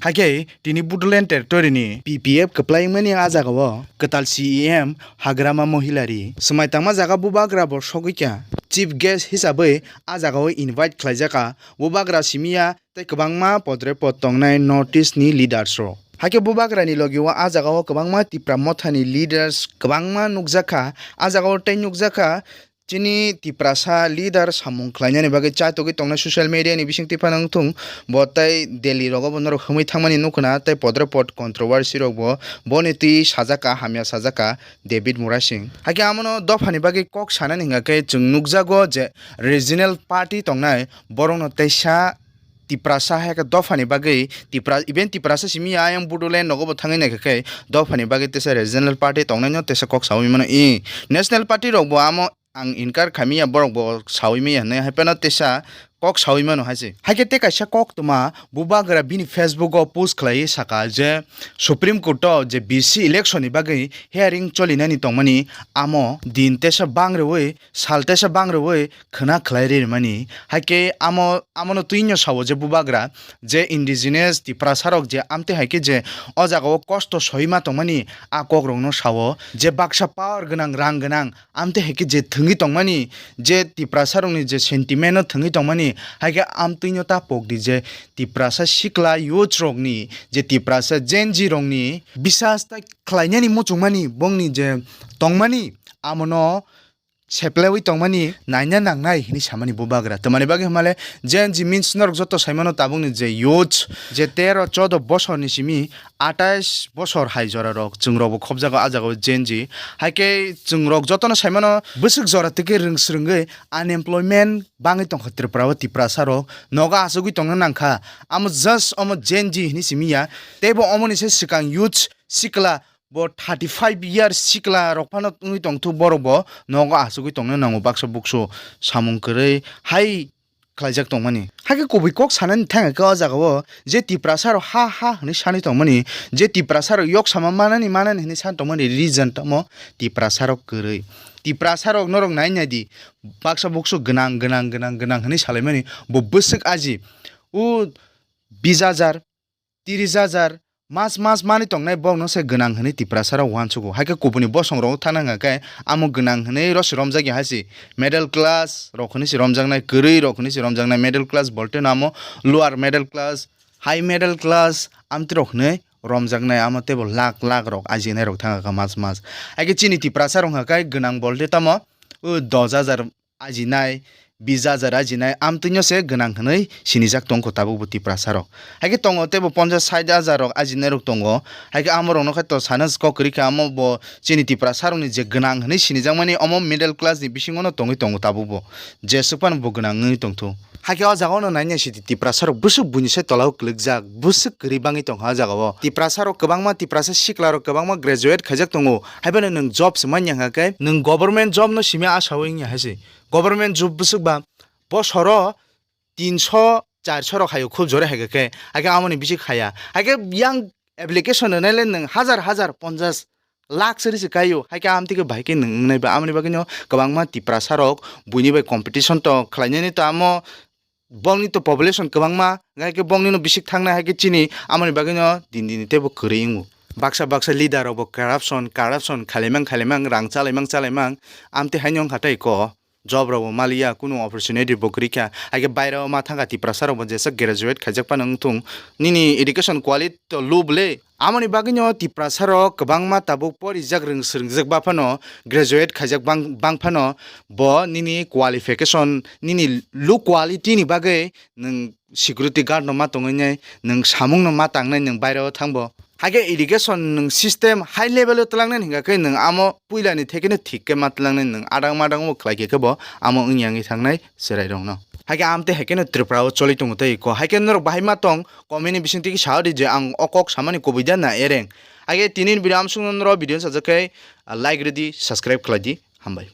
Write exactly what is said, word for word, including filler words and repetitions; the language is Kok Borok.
Hakhe tini Bodoland Territory ni P P F kwplai wngmani a jagao kwtal C E M Hagrama Mohilari swmai tangma jaga bubagra bo sogwi kha. Chief Guest hisabwi a jagao invite khlaijak kha bubagra simiya tei kwbangma podre pod tongnai North East ni leaders rok. Hakhe bubagra ni logi o a jagao kwbangma Tipra Motha ni leaders kwbangma nukjak kha. A jagao tei nukjak kha chini Tiprasa leader samung khlainani bagwi chatogwi tongnai social media ni bisingtwi phano wngthung bo tei Delhi rogo bo norok hwnwi thangmani nukho na tei podre pod controversy rok bo boni twi sajak kha, hamya sajak kha David Murasing. Hakhe amono dophani bagwi kok sanani hwnga khe chwng nukjago je regional party tongnai borokno teisa Tiprasa hai khe dophani bagwi Tipra, even Tiprasa simi ayang Bodoland nogo bo thangwi naikha khe dophani bagwi teisa regional party tongnai no teisa kok sawi mano i national party rok bo amo ang inkar khaimiya borok bo sawi maya hinwi hai phano teisa kok sawi mano hai se. Hai khe tei kaisa kok tuma bubagra bini Facebook o post khlaiwi saka je Supreme Court o je B C election ni bagwi hearing cholinani tongmani amo din teisa bang rwui sal teisa bang rwui khwna khlai ri rwmani. Hai khe amo, amono twino sao je bubagra je indigenous Tiprasa rok je amtwi hai khe je o jagao kosto soima tongmani a kok rokno sao je baksa power gwnang rang gwnang amtwi hai khe je thwngwi tongmani je Tiprasa rokni je sentiment no thwngwi tongmani hai khe amtwino ta pokdi je Tiprasa sikla youth rokni je Tiprasa Gen Z rokni bisas tai khlainani muchungmani bongni je tongmani amono seplaiwi tongmani naina nangnai hinwi samani bubagra. Tamani bagwi hwnmale Gen Z means norok joto saimano tabukni je youth je tero chodo bosorni simi atais bosor hai jorarok chwng rokbo khobjago a jagao Gen Z. Hai khe chwng rok jotono saimano bwswk jora tike rwng swrwngwi unemployment bangwi tongkha Tripura o Tiprasa rok nogo achugwi tongna nangkha. Amo just omo Gen Z hinwi simi ya teibo omoni se swkang youth sikla bo thirty five years sikla rok phano wngwi tongthuk borok bo nogo achugwi tongna nango baksa buksu samung kwrwi hai khlaijak tongmani. Hakhe kubui kok sanani thangkhe o jagao je Tiprasa rok ha ha hinwi sanwi tongmani, je Tiprasa rok yok sama manani manani hinwi san tongmani reason tamo Tiprasa rok kwrwi. Tiprasa rok norok nai nai di baksa buksu gwnang gwnang gwnang gwnang hinwi salaimani bo bwswk aji o bis hajar tris hajar mas mas mani tongnai bokno se gwnang hinwi Tiprasa rok uansugo. Hai khe kubuni bosong rok thangna hwnka khe amo gwnang hinwi rw se romjakya hai se middle class rok hinwi se romjaknai, kwrwi rok hinwi se romjaknai, middle class bolte no amo lower middle class, high middle class amtwi rok hinwi romjaknai amo teibo lakh lakh rok ajinai rok thangka kha mas mas. Hai khe chini Tiprasa rok hwnka khe gwnang bolte tamo o dos hajar ajinai, bis hajar ajinai, amtwino se gwnang hinwi sinijak tongkho tabukbo Tiprasa rok. Hai khe tongo teibo ponchas sait hajar rok ajinai rok tongo. Hai khe amo rokno khe to sana kok kwrwi kha, amo bo chini Tiprasa rokni je gwnang hinwi sinijakmani omo middle class ni bisingo no tongwi tongo tabukbo. Jeswk phano bo gwnang wngwi tongthung. Hai khe o jagao no nai nai sidi Tiprasa rok bwswk buini se tolao kwlwkjak, bwswk kwrwi bangwi tongkha o jagao. Tiprasa rok kwbangma, Tiprasa sikla rok kwbangma graduate khaijak tongo. Hai phano nwng job se manya hwnka khe nwng government job no simi asa wi wngya hai se. Government job bwswk ba bosoro tinso charso rok haio khub jore hai khe, hai khe amoni bisik haya. Hai khe yang application rwnai le nwng hajar hajar ponchas lakh seri se kaio. Hai khe amtwi khe bahai khe nwng wngnai ba amoni bagwi no kwbangma Tiprasa rok buini bai competition to khlainani to amo bongni to population kwbangma, hai khe bongni no bisik thangnai, hai khe chini amoni bagwi no din din teibo kwrwi wngo. Baksa baksa leader rok bo corruption, corruption khailaimang, khailaimang, rang chalaimang, chalaimang, amtwi haino wngkha tei ko. Job rok bo maliya, kunu opportunity bo kwrwi kha. Hai khe baira o ma thangkha Tiprasa rok bo jesa graduate khaijak phano wngthung. Nini education quality to low bwle. Amoni bagwi no Tiprasa rok kwbangma tabuk porijak rwng swrwngjak ba phano graduate khaijak bang, bang phano bo nini qualification, nini low quality ni bagwi nwng security guard no ma tongwi nai, nwng samung no ma tangnai, nwng baira o thangbo. Hai khe education nwng system high level o twlangnani hwnka khe nwng amo puila ni theke no thik khe ma twlangnai, nwng adang madang bo khlai khe khe bo amo wngya wngwi thangnai chwrai rok no. Hai khe amtwi hai khe no Tripura o choli tongo tei ko. Hai khe norok bahai ma tong comment ni bising twi khe sa di je ang o kok samani kubui da na ereng. Hai khe tini ni video amsong no norok video sajak khe like rwdi, subscribe khlai di. Hambai.